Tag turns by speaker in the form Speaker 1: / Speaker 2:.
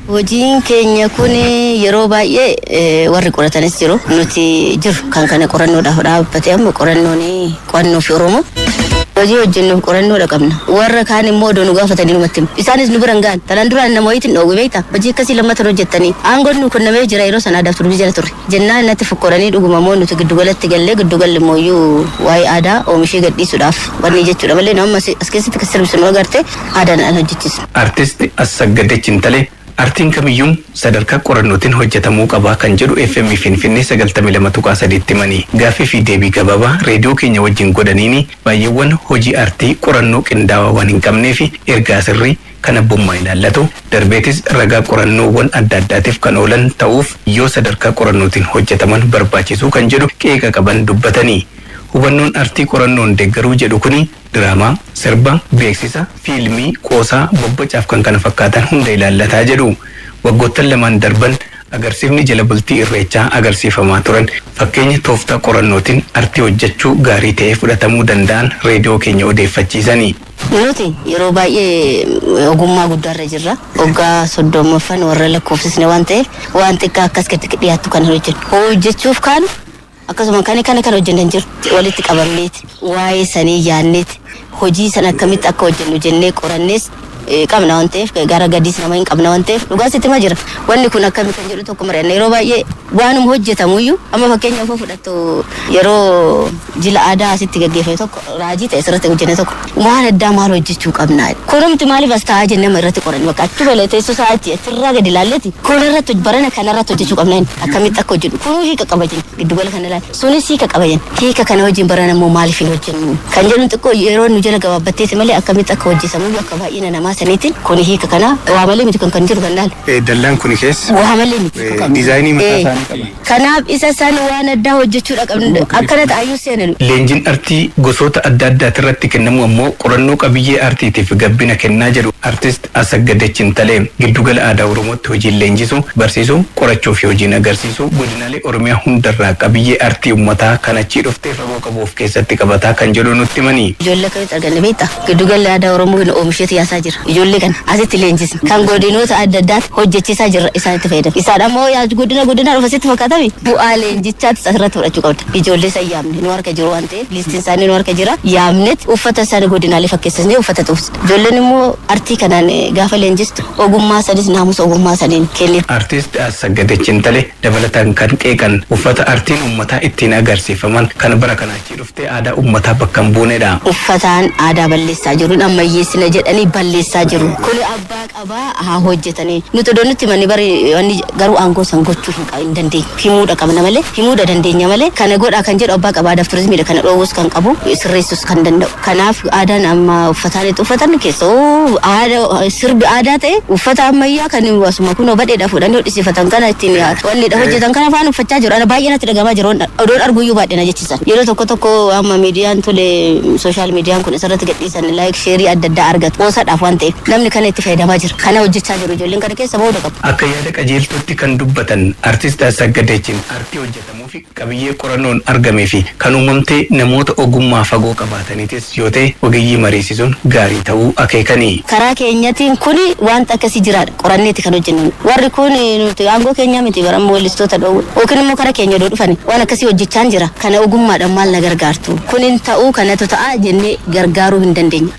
Speaker 1: Hojiin keenya kun yeroo baay'ee warri qoratanis jiru. Nuti jiru kan kana qorannoodhaaf dhaabbatee amma qorannoon qo'annoo fi Oromoo. Hojii hojjennuuf qorannoodha qabna. Warra kaan immoo odoo nu gaafatanii numatti himu. Isaanis nu bira hin ga'an. Tanaan duraan nama wayiitiin dhoowwe beektaa? Hojii akkasii lammata hin hojjettanii. Aangoon nu kennamee jira yeroo sana aadaaf turizimii jala turre. Jennaan natti fokkoranii dhuguma immoo nuti giddugalatti gallee giddugalli immoo iyyuu waa'ee aadaa oomishee gadhiisuudhaaf wanni jechuudha malee nu amma as keessatti kan sirbisnu agarte aadaan an hojjechiisnu.
Speaker 2: Artist Assaggadech Intalee Artiin kamiyyuu sadarkaa qorannootiin hojjetamuu qaba kan jedhu FM Finfinnee 92.3tti himanii gaaffii fi deebii gabaabaa reediyoo keenya wajjin godhaniini baay'eewwan hojii artii qorannoo qindaawaa waan hin qabneef ergaa sirrii kan abbummaa ilaallatu darbeetis ragaa qorannoowwan adda addaatiif kan oolan ta'uuf yoo sadarkaa qorannootiin hojjetaman barbaachisuu kan jedhu qeeqa qaban dubbatanii. Hubannoon artii qorannoon deeggaruu jedhu kuni diraamaa, sirba, beeksisa, fiilmii, qoosaa, bobbocaaf kan kana fakkaatan hunda ilaallataa jedhu. Waggoottan lamaan darban agarsiifni jala bultii Irreechaa agarsiifamaa turan fakkeenya tooftaa qorannootiin artii hojjechuu gaarii ta'ee fudhatamuu danda'an reediyoo keenya odeeffachiisani.
Speaker 1: Nuti yeroo baay'ee ogummaa guddaarra jirra. Waggaa 30ffan warra lakkoofsisne waan ta'eef waan xiqqaa akkas gadi dhiyaattu kan hojjennu. Hojjechuuf kaanu akkasuma kana kana kan hojjennan jiru walitti qabamneeti waa'ee sanii yaanneeti hojii sana akkamitti akka hojjennu jennee qorannees qabna waan ta'eef gara gadiis nama hin qabna waan ta'eef dhugaa sitti hima jira. Wanni kun akkami kan jedhu tokko mari'anna yeroo baay'ee waanuma hojjetamuyyuu amma fakkeenyaaf yoo fudhattu yeroo jila aadaa asitti gaggeeffame tokko raajii ta'e asirratti hojjenne tokko waan addaa maal hojjechuu qabna kunumti maaliif as taa'aa jennee amma irratti qoranne bakka achuma illee teessoo isaa achi achirraa gadi ilaalleeti kun irratti barana kana irratti hojjechuu qabna inni akkamitti akka hojjennu kunuu hiika qaba jenna giddugala kana ilaali sunis hiika qaba jenna hiika kana wajjin barana immoo maaliif hin hojjennu kan jedhu xiqqoo yeroo nu jala gabaabbatteeti malee akkamitti akka hojjetamu akka baay'ina namaa saniitiin kun hiika kana waa malee miti kan kan jiru kan ilaali.
Speaker 2: Dallaan kuni keessa
Speaker 1: Waa malee miti.
Speaker 2: Diizaayinii mataa isaanii qaba.
Speaker 1: Kanaaf isa san waan addaa hojjechuudha qabna. Akkana ta'ayyuu seenan.
Speaker 2: Leenjiin artii gosoota adda addaatirratti kennamu ammoo qorannoo qabiyyee artiitiif gabbina kennaa jedhu Artist Asaggadech Intalee. Giddugala Aadaa Oromootti hojiin leenjisuu, barsiisuu, qorachuu fi hojiin agarsiisuu godinaalee Oromiyaa hundarraa qabiyyee artii ummataa kan achii dhuftee fagoo qabu of keessatti qabataa kan jedhu nutti himani.
Speaker 1: Ijoollee akkamitti arganne beektaa? Giddugalli Aadaa Oromoo hin oomisheeti yaasaa jira. Ijoollee kana asitti leenjisna. Kan godinoota adda addaatti hojjechiisaa jirra isaan itti fayyadamu. Isaan ammoo yaa godina godinaa dhufa sitti fakkaatami? Bu'aa leenjichaattis asirratti fudhachuu qabda. Ijoollee san yaamne nu harka jiru waan ta'eef liistiin isaanii nu harka jira. Yaamnet uffata isaanii godinaalee fakkeessisnee uffata xuufsna. Ijoolleen immoo artii kanaan gaafa leenjistu ogummaa sanis naamusa ogummaa saniin kenniti.
Speaker 2: Artist Assaggadech Intale dabalataan kan qeeqan uffata artiin ummataa ittiin agarsiifaman kan bara kana achii dhuftee aadaa ummataa bakka hin buunedha.
Speaker 1: Uffataan aadaa balleessaa jiru hin ammayyeessina jedhanii balleessaa jiru. Kuni abbaa qabaa haa hojjetanii. Nuti odoo nutti himanii bari wanni garuu aangoo san gochuu hin hin dandeenyu. Himuudha qabna malee himuudha dandeenya malee kana godhaa kan jedhu abbaa qaba aadaaf turizimiidha kana dhoowwuus kan qabu sirreessuus kan danda'u. Kanaaf aadaan amma uffataan itti uffatan keessoo aada sirbi aadaa ta'e uffata ammayyaa kan asuma kunoo badheedha fuudhanii hodhisiifatan kana ittiin wanni hojjetan kana afaan uffachaa jiru. Ana baay'ee natti dhagamaa jiru. Odoon arguuyyuu baadhee na jechisan. Yeroo tokko tokko amma miidiyaan tole sooshaal miidiyaan kun isarratti gadhiisan laayik sheerii adda addaa argatu. Qoosadhaaf waan ta'eef namni kana itti fayyadamaa jira. Kana hojjechaa jiru ijoolleen kana keessa ba'uu qabu.
Speaker 2: Akka yaada qajeeltootti kan dubbatan Artist Assaggadechiin artii hojjetamuu fi qabiyyee qorannoon argamee fi kan uumamtee namoota ogummaa fagoo qabaataniitis yoo ta'e ogeeyyii mariisisuun gaarii ta'uu akeekanii.
Speaker 1: Karaa keenyatiin kuni wanta akkasii jiraadha. Qoranneeti kan hojjennu. Warri kun nuti aangoo keenyaa miti barammoo weellistoota dhoowwu. Yookiin immoo karaa keenya odoo dhufani waan akkasii hojjechaan jira. Kana ogummaadhaan maal na gargaartu? Kun hin ta'uu kanatu ta'a jennee gargaaruu hin dandeenya.